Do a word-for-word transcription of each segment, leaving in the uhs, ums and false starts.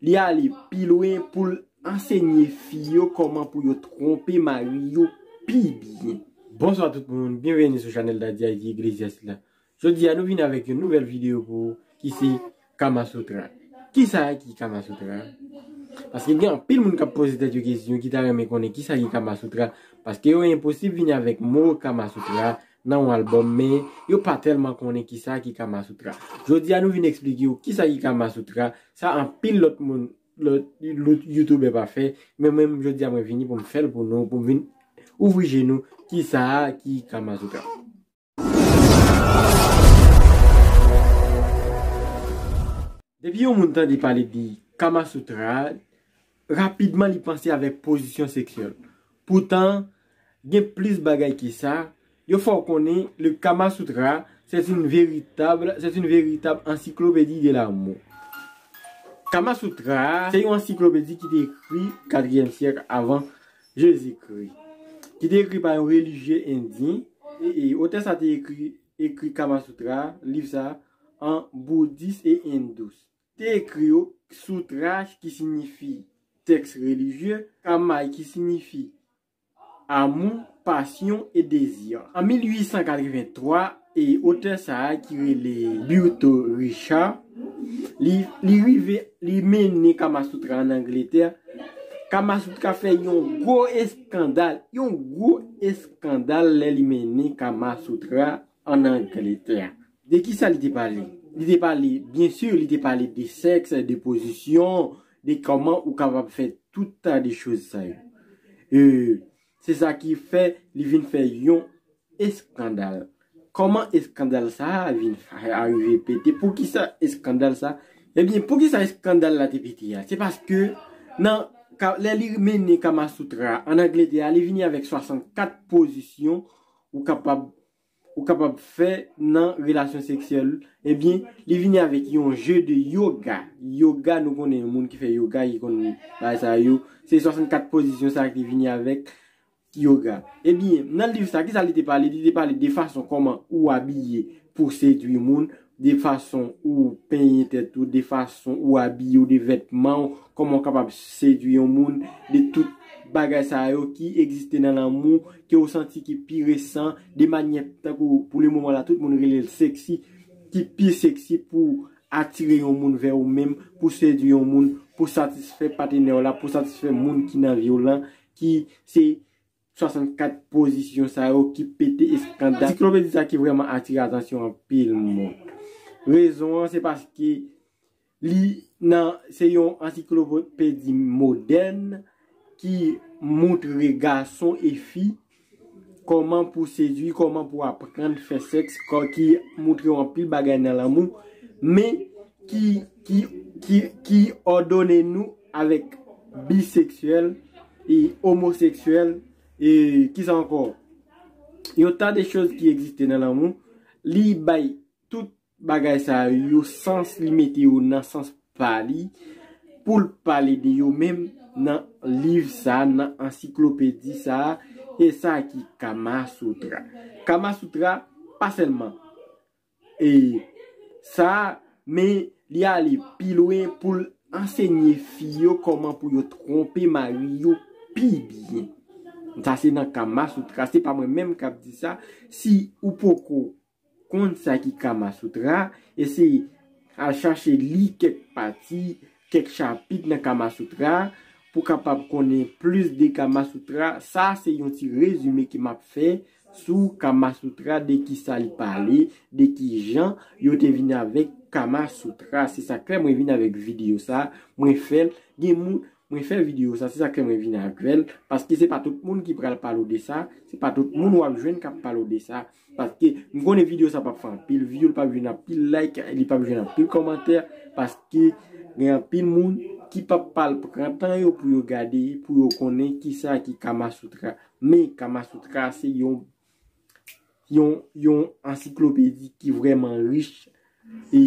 Li ale pi lwen pou l ansenye fi yo kòman pou yo twonpe mari yo pi byen. Bonswa tout moun, byenveni sou chanèl Daddy Haïti Iglesias la. Jodi a nou vin avèk yon nouvèl videyo pou ou ki se Kamasutra. Kisa ki Kamasutra? Paske gen anpil moun k ap poze tèt yo kesyon ki ta renmen konnen kisa ki Kamasutra. Paske yo enposib vini avèk mo Kamasutra nan yon albòm, men yo pa tèlman konnen kisa ki Kamasutra. Jodi a nou vin eksplike yo kisa ki Kamasutra. Sa anpil lòt moun, lòt, lòt youtubè pa fè, men mwen menm jodi a mwen vini pou m fè l pou nou, pou m vin ouvri je nou kisa ki Kamasutra. Depi yon moun tande pale de Kamasutra, rapidman li panse avèk pozisyon seksyèl. Poutan, gen plis bagay ke sa. Yo fè w konnen le Kamasutra, c'est une véritable, c'est une véritable encyclopédie de l'amour. Kamasutra se yon ansiklopedi ki te ekri katriyèm syèk avan Jezikri, ki te ekri pa yon relijye endyen. E, e otè sa te ekri, ekri Kamasutra, liv sa, an boudis e endous. Te ekri yo, sutra ki siyifi tèks relijye, kamai ki siyifi amou, pasyon e dezi. An mil uit san katrevenntwa, e otè sa a ki rele Bertha Richards, li, li rive, li mennen Kamasutra ann Angletè. Kamasutra fè yon gwo eskandal, yon gwo eskandal lè li mennen Kamasutra ann Angletè. De kisa li te pale? Li te pale, byen si, li te pale de sèks, de pozisyon, de kòman ou kapab fè tout ta de choz sa yo. E, se sa ki fè li vin fè yon eskandal. Kòman eskandal sa a vin fa-, arive pete? Poukisa eskandal sa? Ebyen, poukisa eskandal la te pete a? Se paske nan ka-, lè li mennen Kamasutra ann Angletè a, li vini avèk swasannkat pozisyon ou kapab, ou kapab fè nan relasyon seksyèl. Ebyen, li vini avèk yon je de yoga. Yoga, nou konnen moun ki fè yoga, ki konn bagay sa yo. Se swasannkat pozisyon sa ki vini avèk yoga. Ebyen, nan liv sa, kisa li te pale? Li te pale de fason kòman ou abiye pou sedwi moun, de fason ou penyen tèt ou, de fason ou abiye w, de vètman w, kòman w kapab sedwi yon moun, de tout bagay sa yo ki egziste nan lanmou, ke w santi ki pi resan, de manyè tankou pou le moman la, tout moun rele l seksi, ki pi seksi pou atire yon moun vè ou menm, pou sedwi yon moun, pou satisfè patnè w la, pou satisfè moun ki nan vi w lan, ki se swasannkat pozisyon sa yo ki pete eskandal. Ansiklopedi sa ki vrèman atire atansyon anpil moun. Rezon an, se paske li nan, se yon ansiklopedi modèn ki moutre gason e fi kòman pou sedwi, kòman pou aprann fè sèks, kò-, ki moutre w anpil bagay nan lanmou, men ki, ki, ki, ki òdone nou avèk biseksyèl e omoseksyèl e kisa ankò? Yon ta de choz ki egziste nan lanmou, li bay tout bagay sa yo sans, li mete yo nan sans pa li, pou l pale de yo menm nan liv sa, nan ansiklopedi sa, e sa ki Kamasutra. Kamasutra, pa sèlman e sa, men li ale pi lwen pou l ansenye fi yo kòman pou yo twonpe mari yo pi byen. Sa se nan Kamasutra, se pa mwen menm k ap di sa. Si ou poko konn sa ki Kamasutra, eseye al chache li kèk pati, kèk chapit nan Kamasutra, pou kapab konnen plis de Kamasutra. Sa se yon ti rezime ke m ap fè sou Kamasutra, de kisa li pale, de kijan yo te vin avèk Kamasutra. Se sa k fè mwen vin avèk videyo sa, mwen fè l. Gen moun, mwen fè videyo sa, se sa k fè mwen vin avè l, paske se pa tout moun ki pral pale w de sa, se pa tout moun w ap jwenn k ap pale w de sa, paske m konnen videyo sa p ap fè anpil view, li p ap jwenn anpil like, li p ap jwenn anpil kòmantè, paske gen anpil moun ki p ap pral pran tan yo pou yo gade, pou yo konnen kisa ki Kamasutra. Men Kamasutra se yon, yon, yon ansiklopedi ki vrèman rich e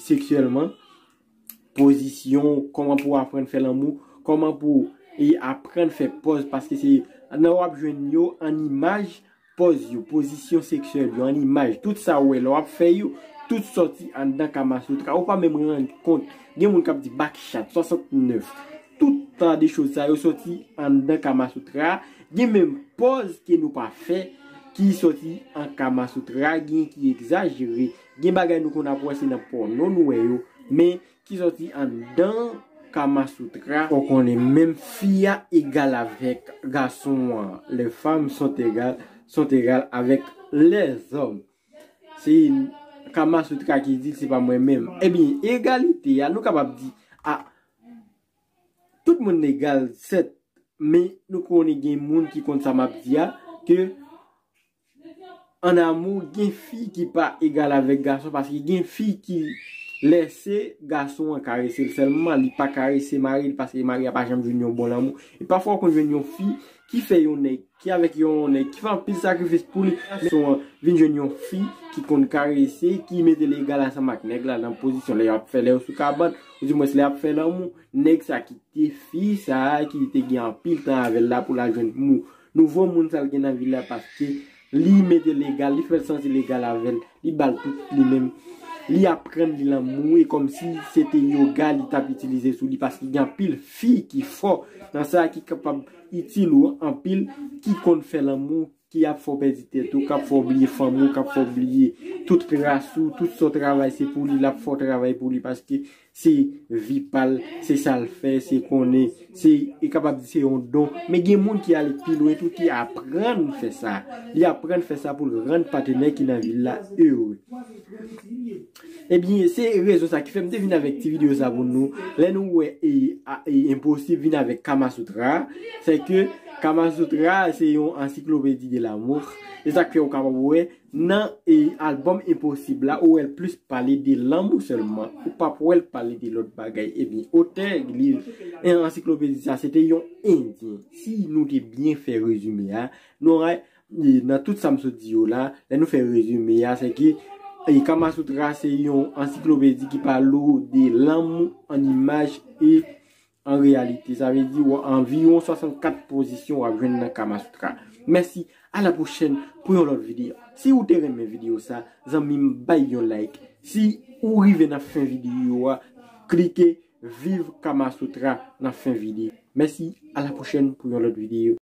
seksyèlman. Pozisyon, kòman pou aprann fè lanmou, kòman pou e aprann fè pòz, paske se nan w ap jwenn yo an imaj, pòz yo, pozisyon seksyèl yo an imaj, tout sa w wè lè w ap fè yo, Tout sòti anndan Kamasutra. Ou pa menm rann kont. Gen moun k ap di bakchat, swasantnèf. Tout tan de choz sa yo sòti anndan Kamasutra. Gen menm pòz ke nou pa fè ki sòti an Kamasutra. Gen ki egzajere. Gen bagay nou konn ap wè se nan pòno nou wè yo. Men ki sòti anndan Kamasutra. Ou konnen menm fi a egal avèk gason an. Les femmes sont égales, sont égales avec les hommes. Se Kamasutra ki di l, se pa mwen menm. Ebyen, egalite a, nou kapab di, a, tout moun egal, sèt, men nou konnen gen moun ki konn sa m ap di a, ke an amou, gen fi ki pa egal avèk gason, paske gen fi ki lèse gason an karese l sèlman, li pa karese mari l, paske mari a pa janm jwenn yon bon lanmou. E pafwa, ou konn jwenn yon fi ki fè yon nèg, ki avèk yon nèg, ki fè anpil sakrifis pou li, men gason an vin jwenn yon fi ki konn karese, ki mete l egal ansanm ak nèg la nan pozisyon lè y ap fè, lè yo sou kabann, oudimwens lè y ap fè lanmou, nèg sa kite fi sa a ki te gen anpil tan avè l la pou l al jwenn mou. Nouvo moun sa l gen nan vi l la paske li mete l egal, li fè l santi l egal avè l, li ba l tout li menm. Li aprann li lanmou e kòmsi se te yoga li t ap itilize sou li paske gen anpil fi ki fò nan sa ki kapab itil ou anpil, ki konn fè lanmou, ki ap fè w pèdi tèt ou, k ap fè w bliye fanmi w, k ap fè w bliye tout ras ou, tout sa w travay se pou li, l ap fè w travay pou li paske se vi pa l, se sa l fè, se konnen, se, e kapab di se yon don. Men gen moun ki ale pi lwen tou, ki aprann fè sa. Li aprann fè sa pou l rann patnè ki nan vi l la ere. Ebyen, se rezon sa ki fè m te vin avèk ti videyo sa pou nou. Lè nou wè e, a, e enposib vin avèk Kamasutra, se ke Kamasutra se yon ansiklopedi de lanmou. Se sa k fè ou kapab wè nan e albòm Enposib la, ou wè l plis pale de lanmou sèlman. Ou p ap wè l pale de lòt bagay. Ebyen, otè liv e ansiklopedi sa, se te yon Endyen. Si nou te byen fè rezime a, nou wè, e, nan tout sa m sot di yo la, lè nou fè rezime a, se ke, e, Kamasutra se yon ansiklopedi ki pale w de lanmou an imaj e an reyalite. Sa vle di, w anviwon swasannkat pozisyon w ap jwenn nan Kamasutra. Mèsi, a la pwochèn pou yon lòt videyo. Si ou te renmen videyo sa, zanmi m, bay yon like. Si ou rive nan fen videyo a, klike Viv Kamasutra nan fen videyo. Mèsi, a la pwochèn pou yon lòt videyo.